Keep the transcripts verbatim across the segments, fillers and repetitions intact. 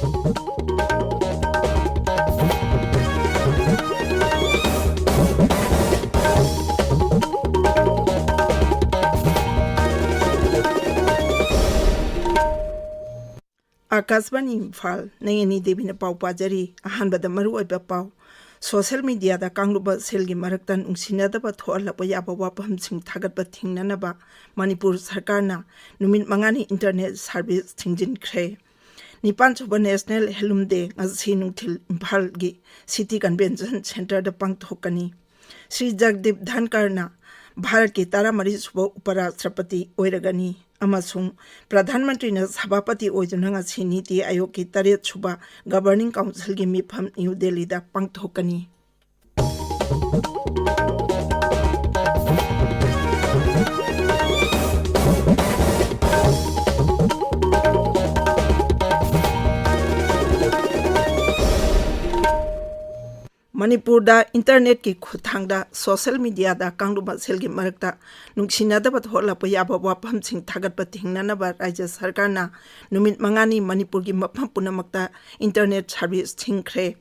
ꯑꯥꯀꯥꯁꯕꯥꯅꯤ ꯏꯝꯐꯥꯜ, ꯅꯌꯅꯤ ꯗꯦꯕꯤꯅ ꯄꯥꯎ ꯄꯥꯖꯔꯤ꯫ ꯑꯍꯥꯟꯕꯗ ꯃꯔꯨꯑꯣꯏꯕ ꯄꯥꯎ꯫ ꯁꯣꯁꯤꯌꯦꯜ ꯃꯤꯗꯤꯌꯥꯗ ꯀꯥꯡꯂꯨꯞ ꯃꯁꯦꯜꯒꯤ ꯃꯔꯛꯇ ꯅꯨꯡꯁꯤꯅꯗꯕ ꯊꯣꯛꯍꯜꯂꯛꯄ ꯌꯥꯕ ꯋꯥꯐꯝꯁꯤꯡ ꯊꯥꯒꯠꯄ ꯊꯤꯡꯅꯅꯕ ꯃꯅꯤꯄꯨꯔ ꯁꯔꯀꯥꯔꯅ ꯅꯨꯃꯤꯠ ꯃꯉꯥꯅꯤ ꯏꯟꯇꯔꯅꯦꯠ ꯁꯥꯔꯚꯤꯁ ꯊꯤꯡꯖꯤꯟꯈ꯭ꯔꯦ꯫ ꯅꯤꯄꯥꯟꯁꯨꯕ ꯅꯦꯁꯅꯦꯜ ꯍꯦꯟꯂꯨꯝ ꯗꯦ ꯉꯁꯤ ꯅꯨꯡꯊꯤꯜ ꯏꯝꯐꯥꯜꯒꯤ ꯁꯤꯇꯤ ꯀꯟꯚꯦꯟꯁꯟ ꯁꯦꯟꯇꯔꯗ ꯄꯥꯡꯊꯣꯛꯀꯅꯤ꯫ ꯁ꯭ꯔꯤ ꯖꯒꯗꯤꯞ ꯙꯟꯀꯔꯅ ꯚꯥꯔꯠꯀꯤ ꯇꯔꯥꯃꯔꯤꯁꯨꯕ ꯎꯄꯔꯥꯁꯇ꯭ꯔꯄꯇꯤ ꯑꯣꯏꯔꯒꯅꯤ ꯑꯃꯁꯨꯡ ꯄ꯭ꯔꯙꯥꯟ ꯃꯟꯇ꯭ꯔꯤꯅ ꯁꯚꯥꯄꯇꯤ ꯑꯣꯏꯗꯨꯅ ꯉꯁꯤ ꯅꯤꯇꯤ ꯑꯥꯌꯣꯒꯀꯤ ꯇꯔꯦꯠꯁꯨꯕ ꯒꯕꯔꯅꯤꯡ ꯀꯥꯎꯟꯁꯤꯜꯒꯤ ꯃꯤꯐꯝ ꯅ꯭ꯌꯨ ꯗꯦꯜꯂꯤꯗ ꯄꯥꯡꯊꯣꯛꯀꯅꯤ꯫ ꯃꯅꯤꯄꯨꯔꯗ ꯏꯟꯇꯔꯅꯦꯠꯀꯤ ꯈꯨꯠꯊꯥꯡꯗ ꯁꯣꯁꯤꯌꯦꯜ ꯃꯤꯗꯤꯌꯥꯗ ꯀꯥꯡꯂꯨꯞ ꯃꯁꯦꯜꯒꯤ ꯃꯔꯛꯇ ꯅꯨꯡꯁꯤꯅꯗꯕ ꯊꯣꯛꯍꯜꯂꯛꯄ ꯌꯥꯕ ꯋꯥꯐꯝꯁꯤꯡ ꯊꯥꯒꯠꯄ ꯊꯤꯡꯅꯅꯕ ꯔꯥꯖ꯭ꯌ ꯁꯔꯀꯥꯔꯅ ꯅꯨꯃꯤꯠ ꯃꯉꯥꯅꯤ ꯃꯅꯤꯄꯨꯔꯒꯤ ꯃꯐꯝ ꯄꯨꯝꯅꯃꯛꯇ ꯏꯟꯇꯔꯅꯦꯠ ꯁꯥꯔꯚꯤꯁ ꯊꯤꯡꯈ꯭ꯔꯦ꯫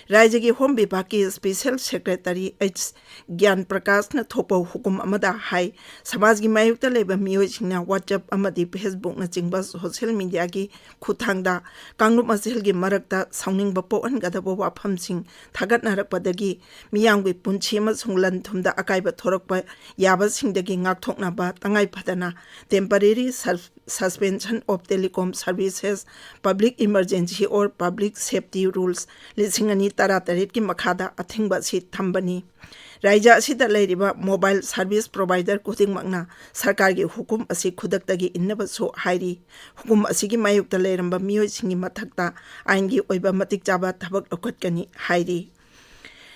ꯔꯥꯖ꯭ꯌꯒꯤ ꯍꯣꯝ ꯕꯤꯚꯥꯒꯀꯤ ꯁ꯭ꯄꯦꯁꯤꯌꯦꯜ ꯁꯦꯀ꯭ꯔꯦꯇꯔꯤ ꯑꯩꯆ ꯒ꯭ꯌꯥꯟ ꯄ꯭ꯔꯀꯥꯁꯅ ꯊꯣꯛꯄ ꯍꯨꯀꯨꯝ ꯑꯃꯗ ꯍꯥꯏ, ꯁꯃꯥꯖꯒꯤ ꯃꯥꯌꯣꯛꯇ ꯂꯩꯕ ꯃꯤꯑꯣꯏꯁꯤꯡꯅ WhatsApp ꯑꯃꯗꯤ Facebook ꯅꯆꯤꯡꯕ ꯁꯣꯁꯤꯌꯦꯜ ꯃꯤꯗꯤꯌꯥꯒꯤ ꯈꯨꯠꯊꯥꯡꯗ ꯀꯥꯡꯂꯨꯞ ꯃꯁꯦꯜꯒꯤ ꯃꯔꯛꯇ ꯁꯥꯎꯅꯤꯡꯕ ꯄꯣꯛꯍꯟꯒꯗꯕ ꯋꯥꯐꯝꯁꯤꯡ ꯊꯥꯒꯠꯅꯔꯛꯄꯗꯒꯤ ꯃꯤꯌꯥꯝꯒꯤ ꯄꯨꯟꯁꯤ ꯑꯃꯁꯨꯡ ꯂꯟ ꯊꯨꯝꯗ ꯑꯀꯥꯏꯕ ꯊꯣꯔꯛꯄ ꯌꯥꯕꯁꯤꯡꯗꯒꯤ ꯉꯥꯛꯊꯣꯛꯅꯕ ꯇꯉꯥꯏ ꯐꯗꯅ Temporary Sus-, Suspension of Telecom Services, Public Emergency or Public Safety Rules ꯂꯤꯁꯤꯡ ꯑꯅꯤ ꯇꯔꯥꯇꯔꯦꯠꯀꯤ ꯃꯈꯥꯗ ꯑꯊꯤꯡꯕ ꯑꯁꯤ ꯊꯝꯕꯅꯤ꯫ ꯔꯥꯖ꯭ꯌ ꯑꯁꯤꯗ ꯂꯩꯔꯤꯕ ꯃꯣꯕꯥꯏꯜ ꯁꯥꯔꯚꯤꯁ ꯄ꯭ꯔꯣꯚꯥꯏꯗꯔ ꯈꯨꯗꯤꯡꯃꯛꯅ ꯁꯔꯀꯥꯔꯒꯤ ꯍꯨꯀꯨꯝ ꯑꯁꯤ ꯈꯨꯗꯛꯇꯒꯤ ꯏꯟꯅꯕꯁꯨ ꯍꯥꯏꯔꯤ꯫ ꯍꯨꯀꯨꯝ ꯑꯁꯤꯒꯤ ꯃꯥꯌꯣꯛꯇ ꯂꯩꯔꯝꯕ ꯃꯤꯑꯣꯏꯁꯤꯡꯒꯤ ꯃꯊꯛꯇ ꯑꯥꯏꯟꯒꯤ ꯑꯣꯏꯕ ꯃꯇꯤꯛ ꯆꯥꯕ ꯊꯕꯛ ꯂꯧꯈꯠꯀꯅꯤ ꯍꯥꯏꯔꯤ꯫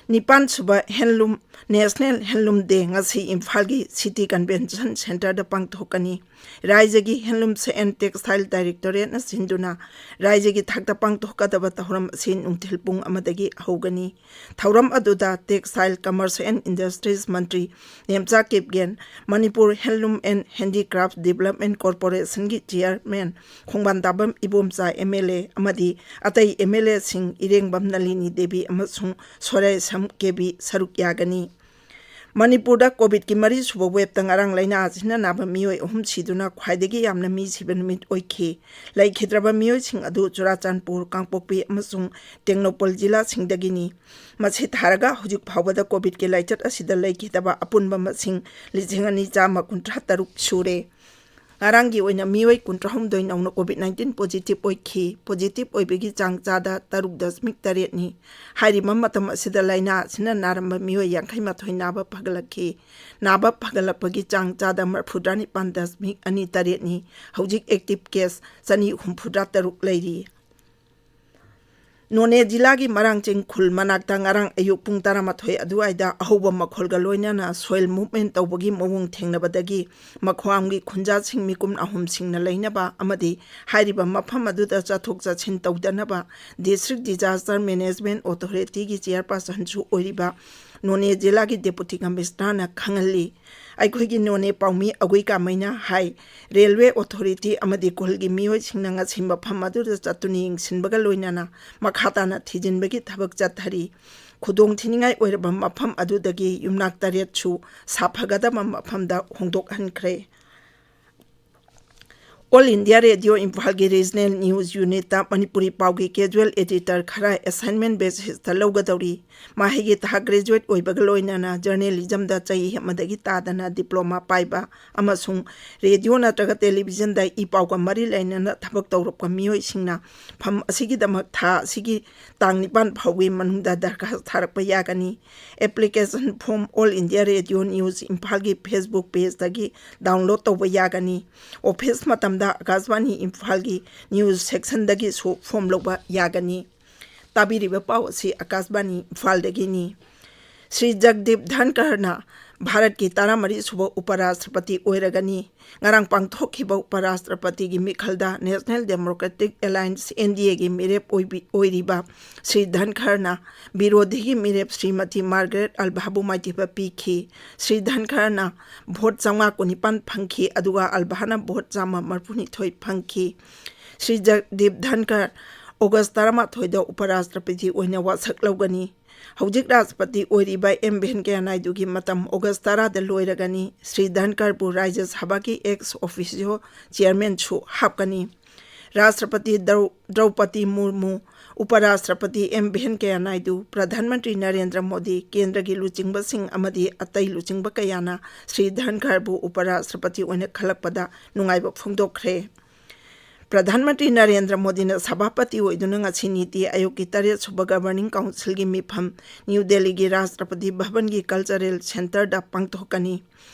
ꯅꯤꯄꯥꯟꯁꯨꯕ ꯍꯦꯟꯂꯨꯝ, ꯅꯦꯁꯅꯦꯜ ꯍꯦꯟꯂꯨꯝ ꯗꯦ ꯉꯁꯤ ꯏꯝꯐꯥꯜꯒꯤ ꯁꯤꯇꯤ ꯀꯟꯚꯦꯟꯁꯟ ꯁꯦꯟꯇꯔꯗ ꯄꯥꯡꯊꯣꯛꯀꯅꯤ꯫ ꯔꯥꯏꯖ꯭ꯌꯒꯤ Handlooms and Textile Directorateꯅ ꯁꯤꯟꯗꯨꯅ ꯔꯥꯏꯖ꯭ꯌꯒꯤ ꯊꯥꯛꯇ ꯄꯥꯡꯊꯣꯛꯀꯗꯕ ꯊꯧꯔꯝ ꯑꯁꯤ ꯅꯨꯡꯊꯤꯜ ꯄꯨꯡ ꯑꯃꯗꯒꯤ ꯍꯧꯒꯅꯤ꯫ ꯊꯧꯔꯝ ꯑꯗꯨꯗ Textile, Commerce and Industries ꯃꯟꯇ꯭ꯔꯤ Nemcha Kipgen, Manipur Handloom and Handicraft Development Corporationꯒꯤ chairman Khongbantabam Ibomcha MLA ꯑꯃꯗꯤ ꯑꯇꯩ MLAꯁꯤꯡ ꯏꯔꯦꯡꯕꯝ ꯅꯂꯤꯅꯤ ꯗꯦꯕꯤ ꯑꯃꯁꯨꯡ ꯁꯣꯔꯥꯏꯁꯝ ꯀꯦꯕꯤ ꯁꯔꯨꯛ ꯌꯥꯒꯅꯤ꯫ ꯃꯅꯤꯄꯨꯔꯗ ꯀꯣꯚꯤꯗꯀꯤ ꯃꯔꯤꯁꯨꯕ ꯋꯦꯕꯇ ꯉꯔꯥꯡ ꯂꯥꯏꯅꯥ ꯑꯁꯤꯅ ꯅꯥꯕ ꯃꯤꯑꯣꯏ ꯑꯍꯨꯝ ꯁꯤꯗꯨꯅ ꯈ꯭ꯋꯥꯏꯗꯒꯤ ꯌꯥꯝꯅ ꯃꯤ ꯁꯤꯕ ꯅꯨꯃꯤꯠ ꯑꯣꯏꯈꯤ꯫ ꯂꯩꯈꯤꯗ꯭ꯔꯕ ꯃꯤꯑꯣꯏꯁꯤꯡ ꯑꯗꯨ ꯆꯨꯔꯥꯆꯥꯟꯄꯨꯔ, ꯀꯥꯡꯄꯣꯛꯄꯤ ꯑꯃꯁꯨꯡ ꯇꯦꯡꯅꯧꯄꯜ ꯖꯤꯂꯥꯁꯤꯡꯗꯒꯤꯅꯤ꯫ ꯃꯁꯤ ꯊꯥꯔꯒ ꯍꯧꯖꯤꯛ ꯐꯥꯎꯕꯗ ꯀꯣꯚꯤꯗꯀꯤ ꯂꯥꯏꯆꯠ ꯑꯁꯤꯗ ꯂꯩꯈꯤꯗꯕ ꯑꯄꯨꯟꯕ ꯃꯁꯤꯡ ꯂꯤꯁꯤꯡ ꯑꯅꯤ ꯆꯥꯝꯃ ꯀꯨꯟꯊ꯭ꯔꯥ ꯇꯔꯨꯛ ꯁꯨꯔꯦ꯫ ꯉꯔꯥꯡꯒꯤ ꯑꯣꯏꯅ ꯃꯤꯑꯣꯏ ꯀꯨꯟꯊ꯭ꯔꯥꯍꯨꯝꯗꯣꯏ ꯅꯧꯅ ꯀꯣꯚꯤꯗ ꯅꯥꯏꯟꯇꯤꯟ ꯄꯣꯖꯤꯇꯤꯚ ꯑꯣꯏꯈꯤ꯫ ꯄꯣꯖꯤꯇꯤꯚ ꯑꯣꯏꯕꯒꯤ ꯆꯥꯡ ꯆꯥꯗ ꯇꯔꯨꯛ ꯗꯁꯃꯤꯛ ꯇꯔꯦꯠꯅꯤ꯫ ꯍꯥꯏꯔꯤꯕ ꯃꯇꯝ ꯑꯁꯤꯗ ꯂꯥꯏꯅꯥ ꯑꯁꯤꯅ ꯅꯥꯔꯝꯕ ꯃꯤꯑꯣꯏ ꯌꯥꯡꯈꯩ ꯃꯥꯊꯣꯏ ꯅꯥꯕ ꯐꯒꯠꯂꯛꯈꯤ꯫ ꯅꯥꯕ ꯐꯒꯠꯂꯛꯄꯒꯤ ꯆꯥꯡ ꯆꯥꯗ ꯃꯔꯐꯨꯇꯔꯥ ꯅꯤꯄꯥꯟ ꯗꯁꯃꯤꯛ ꯑꯅꯤ ꯇꯔꯦꯠꯅꯤ꯫ ꯍꯧꯖꯤꯛ ꯑꯦꯛꯇꯤꯚ ꯀꯦꯁ ꯆꯅꯤ ꯍꯨꯝꯐꯨꯇꯔꯥ ꯇꯔꯨꯛ ꯂꯩꯔꯤ꯫ ꯅꯣꯅꯦ ꯖꯤꯂꯥꯒꯤ ꯃꯔꯥꯡꯆꯤꯡ ꯈꯨꯜ ꯃꯅꯥꯛꯇ ꯉꯔꯥꯡ ꯑꯌꯨꯛ ꯄꯨꯡ ꯇꯔꯥꯃꯥꯊꯣꯏ ꯑꯗꯨꯋꯥꯏꯗ ꯑꯍꯧꯕ ꯃꯈꯣꯜꯒ ꯂꯣꯏꯅꯅ soil movement ꯇꯧꯕꯒꯤ ꯃꯑꯣꯡ ꯊꯦꯡꯅꯕꯗꯒꯤ ꯃꯈꯣꯡꯒꯤ ꯈꯨꯟꯖꯥꯁꯤꯡ ꯃꯤꯀꯨꯝ ꯑꯍꯨꯝꯁꯤꯡꯅ ꯂꯩꯅꯕ ꯑꯃꯗꯤ ꯍꯥꯏꯔꯤꯕ ꯃꯐꯝ ꯑꯗꯨꯗ ꯆꯠꯊꯣꯛ ꯆꯠꯁꯤꯟ ꯇꯧꯗꯅꯕ District Disaster Management Authorityꯒꯤ chairpersonꯁꯨ ꯑꯣꯏꯔꯤꯕ ꯅꯣꯅꯦ ꯖꯤꯂꯥꯒꯤ Deputy Commissionerꯅ ꯈꯪꯍꯜꯂꯤ꯫ ꯑꯩꯈꯣꯏꯒꯤ ꯅꯣꯅꯦ ꯄꯥꯎꯃꯤ ꯑꯒꯨꯏ ꯀꯥꯃꯩꯅ ꯍꯥꯏ, ꯔꯦꯜꯋꯦ ꯑꯣꯊꯣꯔꯤꯇꯤ ꯑꯃꯗꯤ ꯈꯨꯜꯒꯤ ꯃꯤꯑꯣꯏꯁꯤꯡꯅ ꯉꯁꯤ ꯃꯐꯝ ꯑꯗꯨꯗ ꯆꯠꯇꯨꯅ ꯌꯦꯡꯁꯤꯟꯕꯒ ꯂꯣꯏꯅꯅ ꯃꯈꯥ ꯇꯥꯅ ꯊꯤꯖꯤꯟꯕꯒꯤ ꯊꯕꯛ ꯆꯠꯊꯔꯤ꯫ ꯈꯨꯗꯣꯡ ꯊꯤꯅꯤꯡꯉꯥꯏ ꯑꯣꯏꯔꯕ ꯃꯐꯝ ꯑꯗꯨꯗꯒꯤ ꯌꯨꯝꯅꯥꯛ ꯇꯔꯦꯠꯁꯨ ꯁꯥꯐꯒꯗꯕ ꯃꯐꯝꯗ ꯍꯣꯡꯗꯣꯛꯍꯟꯈ꯭ꯔꯦ꯫ All India Radio ꯏꯝꯐꯥꯜꯒꯤ Regional News Unitꯇ ꯃꯅꯤꯄꯨꯔꯤ ꯄꯥꯎꯒꯤ casual editor ꯈꯔ assignment basisꯇ ꯂꯧꯒꯗꯧꯔꯤ꯫ ꯃꯍꯩꯒꯤ ꯊꯥꯛ graduate ꯑꯣꯏꯕꯒ ꯂꯣꯏꯅꯅ journalismꯗ ꯆꯍꯤ ꯑꯃꯗꯒꯤ ꯇꯥꯗꯅ diploma ꯄꯥꯏꯕ ꯑꯃꯁꯨꯡ radio ꯅꯠꯇ꯭ꯔꯒ televisionꯗ ꯏ ꯄꯥꯎꯒ ꯃꯔꯤ ꯂꯩꯅꯅ ꯊꯕꯛ ꯇꯧꯔꯛꯄ ꯃꯤꯑꯣꯏꯁꯤꯡꯅ ꯐꯝ ꯑꯁꯤꯒꯤꯗꯃꯛ ꯊꯥ ꯑꯁꯤꯒꯤ ꯇꯥꯡ ꯅꯤꯄꯥꯟ ꯐꯥꯎꯒꯤ ꯃꯅꯨꯡꯗ ꯗꯔꯈꯥꯁ ꯊꯥꯔꯛꯄ ꯌꯥꯒꯅꯤ꯫ Application form All India Radio News ꯏꯝꯐꯥꯜꯒꯤ Facebook pageꯇꯒꯤ download ꯇꯧꯕ ꯌꯥꯒꯅꯤ꯫ Office ꯃꯇꯝꯗ ꯑꯀꯥꯁꯕꯥꯅꯤ ꯏꯝꯐꯥꯜꯒꯤ news sectionꯗꯒꯤꯁꯨ form ꯂꯧꯕ ꯌꯥꯒꯅꯤ꯫ ꯇꯥꯕꯤꯔꯤꯕ ꯄꯥꯎ ꯑꯁꯤ ꯑꯀꯥꯁꯕꯥꯅꯤ ꯏꯝꯐꯥꯜꯗꯒꯤꯅꯤ꯫ ꯁ꯭ꯔꯤ ꯖꯒꯗꯤꯞ ꯙꯟꯈꯔꯅ ꯚꯥꯔꯠꯀꯤ ꯇꯔꯥꯃꯔꯤ ꯁꯨꯕ ꯎꯄꯔꯥꯁꯇ꯭ꯔꯄꯇꯤ ꯑꯣꯏꯔꯒꯅꯤ꯫ ꯉꯔꯥꯡ ꯄꯥꯡꯊꯣꯛꯈꯤꯕ ꯎꯄꯔꯥꯁꯇ꯭ꯔꯄꯇꯤꯒꯤ ꯃꯤꯈꯜꯗ National Democratic Alliance, N D A ꯒꯤ ꯃꯤꯔꯦꯞ ꯑꯣꯏꯕꯤ-, ꯑꯣꯏꯔꯤꯕ ꯁ꯭ꯔꯤ ꯙꯟꯈꯔꯅ ꯕꯤꯔꯣꯙꯤꯒꯤ ꯃꯤꯔꯦꯞ ꯁ꯭ꯔꯤꯃꯇꯤ ꯃꯥꯔꯒꯔꯦꯠ ꯑꯜꯚꯥꯕꯨ ꯃꯥꯏꯊꯤꯕ ꯄꯤꯈꯤ꯫ ꯁ꯭ꯔꯤ ꯙꯟꯈꯔꯅ ꯚꯣꯠ ꯆꯥꯝꯃꯉꯥ ꯀꯨꯟꯅꯤꯄꯥꯟ ꯐꯪꯈꯤ, ꯑꯗꯨꯒ ꯑꯜꯚꯥꯅ ꯚꯣꯠ ꯆꯥꯝꯃ ꯃꯔꯤꯐꯨꯅꯤꯊꯣꯏ ꯐꯪꯈꯤ꯫ ꯁ꯭ꯔꯤ ꯖꯒꯗꯤꯞ ꯙꯟꯈꯔ ꯑꯣꯒꯁ ꯇꯔꯥꯃꯥꯊꯣꯏꯗ ꯎꯄꯔꯥꯁꯇ꯭ꯔꯄꯇꯤ ꯑꯣꯏꯅ ꯋꯥꯁꯛ ꯂꯧꯒꯅꯤ꯫ ꯍꯧꯖꯤꯛ ꯔꯥꯁꯇ꯭ꯔꯄꯇꯤ ꯑꯣꯏꯔꯤꯕ ꯑꯦꯝ ꯚꯦꯟꯀꯌꯥ ꯅꯥꯏꯗꯨꯒꯤ ꯃꯇꯝ ꯑꯣꯒꯁ ꯇꯔꯥꯗ ꯂꯣꯏꯔꯒꯅꯤ꯫ ꯁ꯭ꯔꯤ ꯙꯟꯈꯔꯕꯨ ꯔꯥꯖ꯭ꯌ ꯁꯚꯥꯒꯤ ex officio chairman ꯁꯨ ꯍꯥꯞꯀꯅꯤ꯫ ꯔꯥꯁꯇ꯭ꯔꯄꯇꯤ ꯗ꯭ꯔꯧ-, ꯗ꯭ꯔꯧꯄꯗꯤ ꯃꯨꯔꯃꯨ, ꯎꯄꯔꯥꯁꯇ꯭ꯔꯄꯇꯤ ꯑꯦꯝ ꯚꯦꯟꯀꯌꯥ ꯅꯥꯏꯗꯨ, ꯄ꯭ꯔꯙꯥꯟ ꯃꯟꯇ꯭ꯔꯤ ꯅꯔꯦꯟꯗ꯭ꯔ ꯃꯣꯗꯤ, ꯀꯦꯟꯗ꯭ꯔꯒꯤ ꯂꯨꯆꯤꯡꯕꯁꯤꯡ ꯑꯃꯗꯤ ꯑꯇꯩ ꯂꯨꯆꯤꯡꯕ ꯀꯌꯥꯅ ꯁ꯭ꯔꯤ ꯙꯟꯈꯔꯕꯨ ꯎꯄꯔꯥꯁꯇ꯭ꯔꯄꯇꯤ ꯑꯣꯏꯅ ꯈꯜꯂꯛꯄꯗ ꯅꯨꯡꯉꯥꯏꯕ ꯐꯣꯡꯗꯣꯛꯈ꯭ꯔꯦ꯫ ꯄ꯭ꯔꯙꯥꯟ ꯃꯟꯇ꯭ꯔꯤ ꯅꯔꯦꯟꯗ꯭ꯔ ꯃꯣꯗꯤꯅ ꯁꯚꯥꯄꯇꯤ ꯑꯣꯏꯗꯨꯅ ꯉꯁꯤ ꯅꯤꯇꯤ ꯑꯥꯌꯣꯒꯀꯤ ꯇꯔꯦꯠ ꯁꯨꯕ governing council ꯒꯤ ꯃꯤꯐꯝ ꯅ꯭ꯌꯨ ꯗꯦꯜꯂꯤꯒꯤ ꯔꯥꯁꯇ꯭ꯔꯄꯇꯤ ꯚꯕꯟꯒꯤ cultural centre ꯗ ꯄꯥꯡꯊꯣꯛꯀꯅꯤ꯫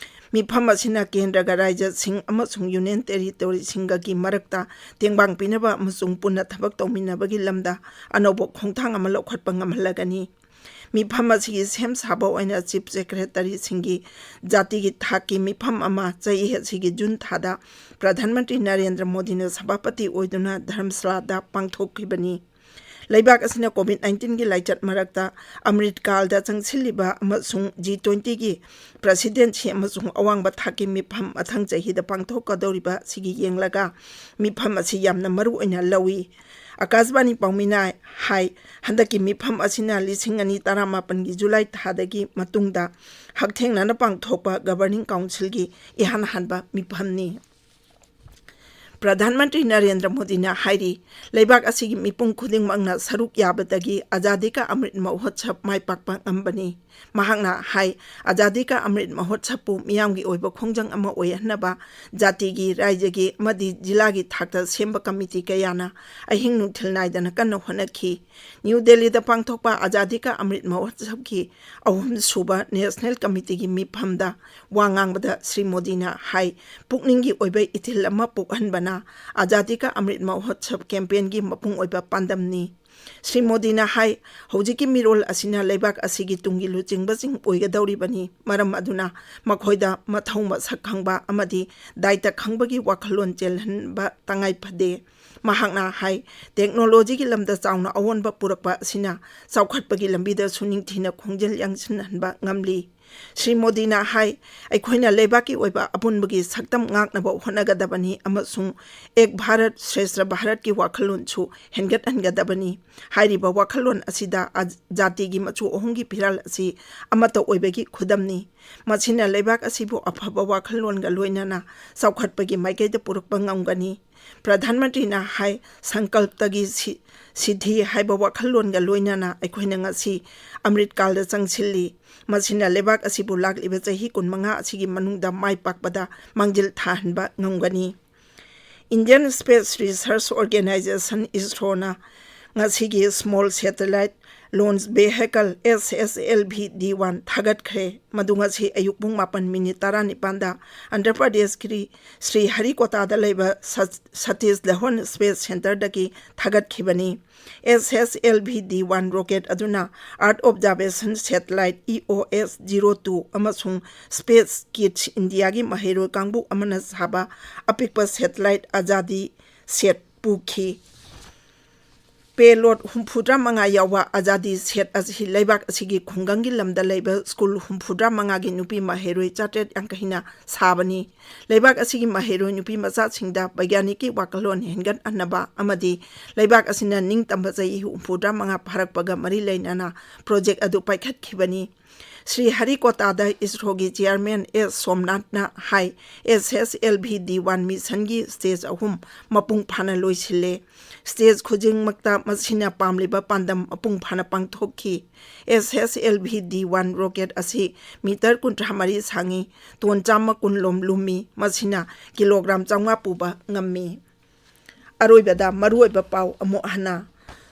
ꯃꯤꯐꯝ ꯑꯁꯤꯅ ꯀꯦꯟꯗ꯭ꯔꯒ ꯔꯥꯖ꯭ꯌꯁꯤꯡ ꯑꯃꯁꯨꯡ union territory ꯁꯤꯡꯒꯒꯤ ꯃꯔꯛꯇ ꯇꯦꯡꯕꯥꯡ ꯄꯤꯅꯕ ꯑꯃꯁꯨꯡ ꯄꯨꯟꯅ ꯊꯕꯛ ꯇꯧꯃꯤꯟꯅꯕꯒꯤ ꯂꯝꯗ ꯑꯅꯧꯕ ꯈꯣꯡꯊꯥꯡ ꯑꯃ ꯂꯧꯈꯠꯄ ꯉꯝꯍꯜꯂꯒꯅꯤ꯫ ꯃꯤꯐꯝ ꯑꯁꯤꯒꯤ ꯁꯦꯝ ꯁꯥꯕ ꯑꯣꯏꯅ chief secretary ꯁꯤꯡꯒꯤ ꯖꯥꯇꯤꯒꯤ ꯊꯥꯛꯀꯤ ꯃꯤꯐꯝ ꯑꯃ ꯆꯍꯤ ꯑꯁꯤꯒꯤ ꯖꯨꯟ ꯊꯥꯗ ꯄ꯭ꯔꯙꯥꯟ ꯃꯟꯇ꯭ꯔꯤ ꯅꯔꯦꯟꯗ꯭ꯔ ꯃꯣꯗꯤꯅ ꯁꯚꯥꯄꯇꯤ ꯑꯣꯏꯗꯨꯅ ꯙꯔꯃꯁꯥꯂꯥꯗ ꯄꯥꯡꯊꯣꯛꯈꯤꯕꯅꯤ꯫ ꯂꯩꯕꯥꯛ ꯑꯁꯤꯅ COVID nineteen ꯒꯤ ꯂꯥꯏꯆꯠ ꯃꯔꯛꯇ ꯑꯃ꯭ꯔꯤꯠ ꯀꯥꯜꯗ ꯆꯪꯁꯤꯜꯂꯤꯕ ꯑꯃꯁꯨꯡ G twenty ꯒꯤ presidency ꯑꯃꯁꯨꯡ ꯑꯋꯥꯡꯕ ꯊꯥꯛꯀꯤ ꯃꯤꯐꯝ ꯃꯊꯪ ꯆꯍꯤꯗ ꯄꯥꯡꯊꯣꯛꯀꯗꯧꯔꯤꯕ ꯑꯁꯤꯒꯤ ꯌꯦꯡꯂꯒ ꯃꯤꯐꯝ ꯑꯁꯤ ꯌꯥꯝꯅ ꯃꯔꯨ ꯑꯣꯏꯅ ꯂꯧꯏ꯫ ꯑꯀꯥꯁꯕꯥꯅꯤ ꯄꯥꯎꯃꯤꯅ ꯍꯥꯏ, ꯍꯟꯗꯛꯀꯤ ꯃꯤꯐꯝ ꯑꯁꯤꯅ ꯂꯤꯁꯤꯡ ꯑꯅꯤ ꯇꯔꯥꯃꯥꯄꯟꯒꯤ ꯖꯨꯂꯥꯏ ꯊꯥꯗꯒꯤ ꯃꯇꯨꯡꯗ ꯍꯛꯊꯦꯡꯅꯅ ꯄꯥꯡꯊꯣꯛꯄ governing council ꯒꯤ ꯏꯍꯥꯟ ꯍꯥꯟꯕ ꯃꯤꯐꯝꯅꯤ꯫ ꯄ꯭ꯔꯙꯥꯟ ꯃꯟꯇ꯭ꯔꯤ ꯅꯔꯦꯟꯗ꯭ꯔ ꯃꯣꯗꯤꯅ ꯍꯥꯏꯔꯤ, ꯂꯩꯕꯥꯛ ꯑꯁꯤꯒꯤ ꯃꯤꯄꯨꯝ ꯈꯨꯗꯤꯡꯃꯛꯅ ꯁꯔꯨꯛ ꯌꯥꯕꯗꯒꯤ ꯑꯖꯥꯗꯤ ꯀꯥ ꯑꯃ꯭ꯔꯤꯠ ꯃꯍꯣꯠꯁꯕ ꯃꯥꯏ ꯄꯥꯛꯄ ꯉꯝꯕꯅꯤ꯫ ꯃꯍꯥꯛꯅ ꯍꯥꯏ, ꯑꯖꯥꯗꯤ ꯀꯥ ꯑꯃ꯭ꯔꯤꯠ ꯃꯍꯣꯠꯁꯕꯄꯨ ꯃꯤꯌꯥꯝꯒꯤ ꯑꯣꯏꯕ ꯈꯣꯡꯖꯪ ꯑꯃ ꯑꯣꯏꯍꯟꯅꯕ ꯖꯥꯇꯤꯒꯤ, ꯔꯥꯏꯖ꯭ꯌꯒꯤ ꯑꯃꯗꯤ ꯖꯤꯂꯥꯒꯤ ꯊꯥꯛꯇ ꯁꯦꯝꯕ ꯀꯃꯤꯇꯤ ꯀꯌꯥꯅ ꯑꯍꯤꯡ ꯅꯨꯡꯊꯤꯜ ꯅꯥꯏꯗꯅ ꯀꯟꯅ ꯍꯣꯠꯅꯈꯤ꯫ ꯅ꯭ꯌꯨ ꯗꯦꯜꯂꯤꯗ ꯄꯥꯡꯊꯣꯛꯄ ꯑꯖꯥꯗꯤ ꯀꯥ ꯑꯃ꯭ꯔꯤꯠ ꯃꯍꯣꯠꯁꯕꯀꯤ ꯑꯍꯨꯝꯁꯨꯕ National Committee ꯒꯤ ꯃꯤꯐꯝꯗ ꯋꯥ ꯉꯥꯡꯕꯗ ꯁ꯭ꯔꯤ ꯃꯣꯗꯤꯅ ꯍꯥꯏ, ꯄꯨꯛꯅꯤꯡꯒꯤ ꯑꯣꯏꯕ ꯏꯊꯤꯜ ꯑꯃ ꯄꯣꯛꯍꯟꯕꯅ ꯑꯥꯖꯥꯗꯤ ꯀꯥ ꯑꯃ꯭ꯔꯤꯠ ꯃꯍꯣꯠꯁꯕ ꯀꯦꯝꯄꯦꯟꯒꯤ ꯃꯄꯨꯡ ꯑꯣꯏꯕ ꯄꯥꯟꯗꯝꯅꯤ꯫ ꯁ꯭ꯔꯤ ꯃꯣꯗꯤꯅ ꯍꯥꯏ, ꯍꯧꯖꯤꯛꯀꯤ ꯃꯤꯔꯣꯜ ꯑꯁꯤꯅ ꯂꯩꯕꯥꯛ ꯑꯁꯤꯒꯤ ꯇꯨꯡꯒꯤ ꯂꯨꯆꯤꯡꯕꯁꯤꯡ ꯑꯣꯏꯒꯗꯧꯔꯤꯕꯅꯤ꯫ ꯃꯔꯝ ꯑꯗꯨꯅ ꯃꯈꯣꯏꯗ ꯃꯊꯧ ꯃꯁꯛ ꯈꯪꯕ ꯑꯃꯗꯤ ꯗꯥꯏꯇ ꯈꯪꯕꯒꯤ ꯋꯥꯈꯜꯂꯣꯟ ꯆꯦꯜꯍꯟꯕ ꯇꯉꯥꯏ ꯐꯗꯦ꯫ ꯃꯍꯥꯛꯅ ꯍꯥꯏ, ꯇꯦꯛꯅꯣꯂꯣꯖꯤꯒꯤ ꯂꯝꯗ ꯆꯥꯎꯅ ꯑꯑꯣꯟꯕ ꯄꯨꯔꯛꯄ ꯑꯁꯤꯅ ꯆꯥꯎꯈꯠꯄꯒꯤ ꯂꯝꯕꯤꯗꯁꯨ ꯅꯤꯡꯊꯤꯅ ꯈꯣꯡꯖꯦꯜ ꯌꯥꯡꯁꯤꯟꯍꯟꯕ ꯉꯝꯂꯤ꯫ ꯁ꯭ꯔꯤ ꯃꯣꯗꯤꯅ ꯍꯥꯏ, ꯑꯩꯈꯣꯏꯅ ꯂꯩꯕꯥꯛꯀꯤ ꯑꯣꯏꯕ ꯑꯄꯨꯟꯕꯒꯤ ꯁꯛꯇꯝ ꯉꯥꯛꯅꯕ ꯍꯣꯠꯅꯒꯗꯕꯅꯤ ꯑꯃꯁꯨꯡ ꯑꯦꯛ ꯚꯥꯔꯠ ꯁ꯭ꯔꯦꯁ꯭ꯊ ꯚꯥꯔꯠꯀꯤ ꯋꯥꯈꯜꯂꯣꯟꯁꯨ ꯍꯦꯟꯒꯠꯍꯟꯒꯗꯕꯅꯤ꯫ ꯍꯥꯏꯔꯤꯕ ꯋꯥꯈꯜꯂꯣꯟ ꯑꯁꯤꯗ ꯑ-, ꯖꯥꯇꯤꯒꯤ ꯃꯆꯨ ꯑꯍꯨꯝꯒꯤ ꯐꯤꯔꯥꯜ ꯑꯁꯤ ꯑꯃꯠꯇ ꯑꯣꯏꯕꯒꯤ ꯈꯨꯗꯝꯅꯤ꯫ ꯃꯁꯤꯅ ꯂꯩꯕꯥꯛ ꯑꯁꯤꯕꯨ ꯑꯐꯕ ꯋꯥꯈꯜꯂꯣꯟꯒ ꯂꯣꯏꯅꯅ ꯆꯥꯎꯈꯠꯄꯒꯤ ꯃꯥꯏꯀꯩꯗ ꯄꯨꯔꯛꯄ ꯉꯝꯒꯅꯤ꯫ ꯄ꯭ꯔꯙꯥꯟ ꯃꯟꯇ꯭ꯔꯤꯅ ꯍꯥꯏ, ꯁꯪꯀꯜꯞꯇꯒꯤ ꯁꯤ-, ꯁꯤꯙꯤ ꯍꯥꯏꯕ ꯋꯥꯈꯜꯂꯣꯟꯒ ꯂꯣꯏꯅꯅ ꯑꯩꯈꯣꯏꯅ ꯉꯁꯤ ꯑꯃ꯭ꯔꯤꯠ ꯀꯥꯜꯗ ꯆꯪꯁꯤꯜꯂꯤ꯫ ꯃꯁꯤꯅ ꯂꯩꯕꯥꯛ ꯑꯁꯤꯕꯨ ꯂꯥꯛꯂꯤꯕ ꯆꯍꯤ ꯀꯨꯟꯃꯉꯥ ꯑꯁꯤꯒꯤ ꯃꯅꯨꯡꯗ ꯃꯥꯏ ꯄꯥꯛꯄꯗ ꯃꯥꯡꯖꯤꯜ ꯊꯥꯍꯟꯕ ꯉꯝꯒꯅꯤ꯫ Indian Space Research Organisation, ꯏꯁꯔꯣꯅ ꯉꯁꯤꯒꯤ Small Satellite Launch Vehicle, S S L V D one, ꯊꯥꯒꯠꯈ꯭ꯔꯦ꯫ ꯃꯗꯨ ꯉꯁꯤ ꯑꯌꯨꯛ ꯄꯨꯡ ꯃꯥꯄꯟ ꯃꯤꯅꯤꯠ ꯇꯔꯥꯅꯤꯄꯥꯟꯗ ꯑꯟꯙ꯭ꯔ ꯄ꯭ꯔꯗꯦꯁꯀꯤ ꯁ꯭ꯔꯤ ꯍꯔꯤꯀꯣꯇꯥꯗ ꯂꯩꯕ ꯁ-, Satish Dhawan space ꯁꯦꯟꯇꯔꯗꯒꯤ ꯊꯥꯒꯠꯈꯤꯕꯅꯤ꯫ S S L V D one rocket ꯑꯗꯨꯅ Earth Observation Satellite, E O S zero two, ꯑꯃꯁꯨꯡ Space Kids India ꯒꯤ ꯃꯍꯩꯔꯣꯏ ꯀꯥꯡꯕꯨ ꯑꯃꯅ ꯁꯥꯕ ꯑꯄꯤꯛꯄ satellite ꯑꯖꯥꯗꯤ ꯁꯦꯠ ꯄꯨꯈꯤ꯫ Payload ꯍꯨꯝꯐꯨꯇꯔꯥ ꯃꯉꯥ ꯌꯥꯎꯕ ꯑꯖꯥꯗꯤ ꯁꯦꯠ ꯑꯁꯤ ꯂꯩꯕꯥꯛ ꯑꯁꯤꯒꯤ ꯈꯨꯡꯒꯪꯒꯤ ꯂꯝꯗ ꯂꯩꯕ ꯁ꯭ꯀꯨꯜ ꯍꯨꯝꯐꯨꯇꯔꯥ ꯃꯉꯥꯒꯤ ꯅꯨꯄꯤ ꯃꯍꯩꯔꯣꯏ ꯆꯥꯇ꯭ꯔꯦꯠ ꯌꯥꯡꯈꯩꯅ ꯁꯥꯕꯅꯤ꯫ ꯂꯩꯕꯥꯛ ꯑꯁꯤꯒꯤ ꯃꯍꯩꯔꯣꯏ ꯅꯨꯄꯤ ꯃꯆꯥꯁꯤꯡꯗ ꯕꯩꯒ꯭ꯌꯥꯅꯤꯛꯀꯤ ꯋꯥꯈꯜꯂꯣꯟ ꯍꯦꯟꯒꯠꯍꯟꯅꯕ ꯑꯃꯗꯤ ꯂꯩꯕꯥꯛ ꯑꯁꯤꯅ ꯅꯤꯡꯇꯝꯕ ꯆꯍꯤ ꯍꯨꯝꯐꯨꯇꯔꯥ ꯃꯉꯥ ꯐꯥꯔꯛꯄꯒ ꯃꯔꯤ ꯂꯩꯅꯅ project ꯑꯗꯨ ꯄꯥꯏꯈꯠꯈꯤꯕꯅꯤ꯫ ꯁ꯭ꯔꯤ ꯍꯔꯤꯀꯣꯇꯥꯗ ꯏꯁꯔꯣꯒꯤ chairman S ꯁꯣꯝꯅꯥꯊꯅ ꯍꯥꯏ, S S L V D one mission ꯒꯤ stage ꯑꯍꯨꯝ ꯃꯄꯨꯡ ꯐꯥꯅ ꯂꯣꯏꯁꯤꯜꯂꯦ꯫ Stage ꯈꯨꯗꯤꯡꯃꯛꯇ ꯃꯁꯤꯅ ꯄꯥꯝꯂꯤꯕ ꯄꯥꯟꯗꯝ ꯃꯄꯨꯡ ꯐꯥꯅ ꯄꯥꯡꯊꯣꯛꯈꯤ꯫ S S L V D one rocket ꯑꯁꯤ meter ꯀꯨꯟꯊ꯭ꯔꯥ ꯃꯔꯤ ꯁꯥꯡꯉꯤ, ton ꯆꯥꯝꯃ ꯀꯨꯟ ꯂꯣꯝ ꯂꯨꯝꯃꯤ, ꯃꯁꯤꯅ kilogram ꯆꯥꯝꯃꯉꯥ ꯄꯨꯕ ꯉꯝꯃꯤ꯫ ꯑꯔꯣꯏꯕꯗ ꯃꯔꯨꯑꯣꯏꯕ ꯄꯥꯎ ꯑꯃꯨꯛ ꯍꯟꯅ꯫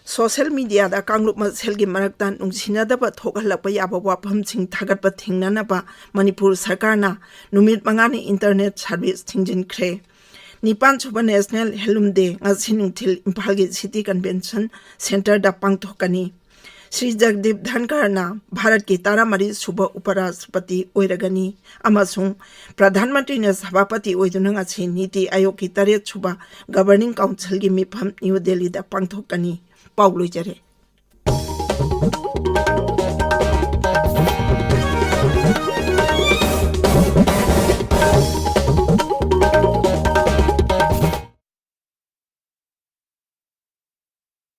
Social media ꯗ ꯀꯥꯡꯂꯨꯞ ꯃꯁꯦꯜꯒꯤ ꯃꯔꯛꯇ ꯅꯨꯡꯁꯤꯅꯗꯕ ꯊꯣꯛꯍꯜꯂꯛꯄ ꯌꯥꯕ ꯋꯥꯐꯝꯁꯤꯡ ꯊꯥꯒꯠꯄ ꯊꯤꯡꯅꯅꯕ ꯃꯅꯤꯄꯨꯔ ꯁꯔꯀꯥꯔꯅ ꯅꯨꯃꯤꯠ ꯃꯉꯥꯅꯤ internet service ꯊꯤꯡꯖꯤꯟꯈ꯭ꯔꯦ꯫ ꯅꯤꯄꯥꯟ ꯁꯨꯕ National Handloom Day ꯉꯁꯤ ꯅꯨꯡꯊꯤꯜ ꯏꯝꯐꯥꯜꯒꯤ City Convention Centreꯗ ꯄꯥꯡꯊꯣꯛꯀꯅꯤ꯫ ꯁ꯭ꯔꯤ ꯖꯒꯗꯤꯞ ꯙꯟꯈꯔꯅ ꯚꯥꯔꯠꯀꯤ ꯇꯔꯥꯃꯔꯤ ꯁꯨꯕ ꯎꯄꯔꯥꯁꯇ꯭ꯔꯄꯇꯤ ꯑꯣꯏꯔꯒꯅꯤ ꯑꯃꯁꯨꯡ ꯄ꯭ꯔꯙꯥꯟ ꯃꯟꯇ꯭ꯔꯤꯅ ꯁꯚꯥꯄꯇꯤ ꯑꯣꯏꯗꯨꯅ ꯉꯁꯤ ꯅꯤꯇꯤ ꯑꯥꯌꯣꯒꯀꯤ ꯇꯔꯦꯠ ꯁꯨꯕ Governing Councilꯒꯤ ꯃꯤꯐꯝ ꯅ꯭ꯌꯨ ꯗꯦꯜꯂꯤꯗ ꯄꯥꯡꯊꯣꯛꯀꯅꯤ꯫ ꯄꯥꯎ ꯂꯣꯏꯖꯔꯦ꯫